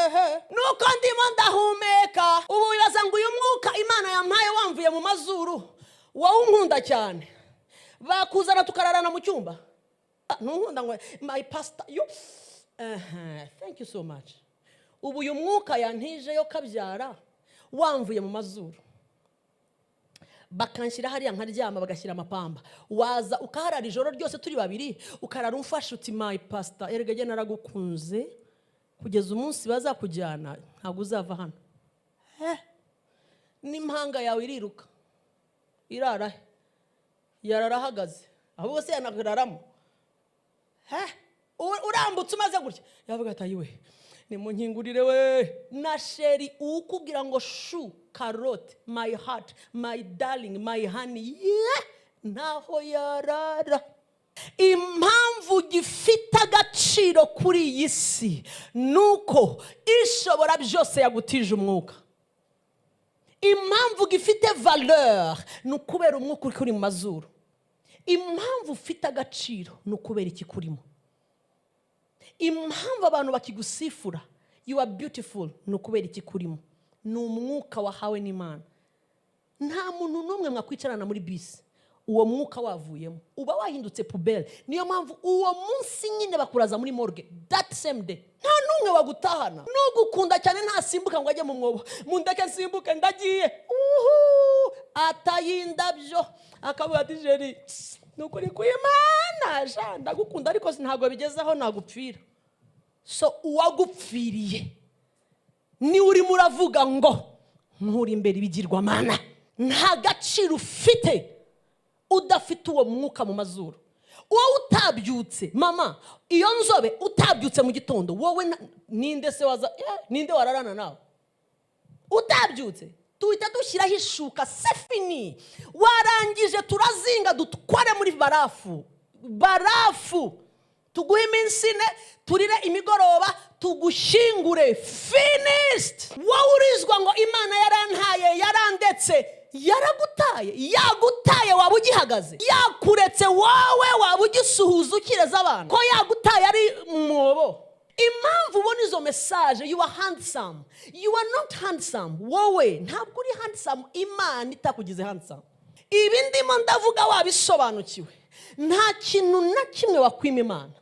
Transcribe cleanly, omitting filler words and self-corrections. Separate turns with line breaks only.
Ehe, nuko ndimo ndahumeka ubu. Wibaza ngo uyu mwuka Imana yampaye wamvuye mu mazuru, wowe unkunda cyane, bakuzana tukararana mu cyumba? Ntunkunda ngo "my pastor", yo ehe, thank you so much. Ubu uyu mwuka yantije yo kabyara wamvuye mu mazuru, bakanshyira hariya nkaryama, bagashyira amapamba, waza ukaharara ijoro ryose turi babiri, ukarara umfashe uti "my pastor"? Erega jye naragukunze, kugeza umunsi bazakujyana ntabwo uzava hano. N'impanga yawe iriruka, irara he? Yarara ahagaze, ahubwo se yanakararamo? Urambutse umaze gutya, yavuga ati "Ayiwe, nimunkingurire we." Na chéri ukubwira ngo "chou, carotte, my heart, my darling, my honey", ye ntaho yarara. Impamvu gifite agaciro kuri iyi si ni uko Ishobora byose yagutije umwuka. Impamvu gifite valeur ni ukubera umwuka uri mu mazuru. Impamvu ufite agaciro ni ukubera ikikurimo. Impamvu abantu bakigusifura, "You are beautiful", ni ukubera ikikurimo, ni umwuka wahawe n'Imana. Nta muntu n'umwe mwakwicarana muri bisi uwo mwuka wavuyemo, uba wahindutse poubelle. Niyo mpamvu uwo munsi nyine bakuraza muri morgue that same day. Nta n'umwe wagutahana. N'ugukunda cyane ntasimbuka ngo ajye mu mwobo, "Mundeke nsimbuke, ndagiye." Uhu, atayindabyo akavuga ati "Chéri, ni ukuri kw'Imana sha, ndagukunda, ariko ntabwo bigeze aho nagupfira." So uwagupfiriye niwe urimo uravuga ngo nkuri imbere ibigirwamana. Nta gaciro ufite udafite uwo mwuka mu mazuru. Wowe utabyutse, mama, iyo nzobe, utabyutse mu gitondo, wowe ninde se waza? Ninde wararana nawe utabyutse? Tuhita dushyiraho ishuka, c'est fini, warangije, turazinga, dutware muri barafu. Barafu tuguhe iminsi 4, turire imigoroba, tugushyingure, finished. Wowe urizwa ngo "Imana yarantaye, yarandetse". Yaragutaye? Yagutaye waba ugihagaze? Yakuretse wowe waba ugisuhuza, ukireza abantu? Ko yagutaye ari mu mwobo. Impamvu ubona izo message, "You are handsome", you are not handsome. Wowe ntabwo uri handsome Imana itakugize handsome. Ibi ndimo ndavuga wabisobanukiwe? Nta kintu na kimwe wakwima Imana.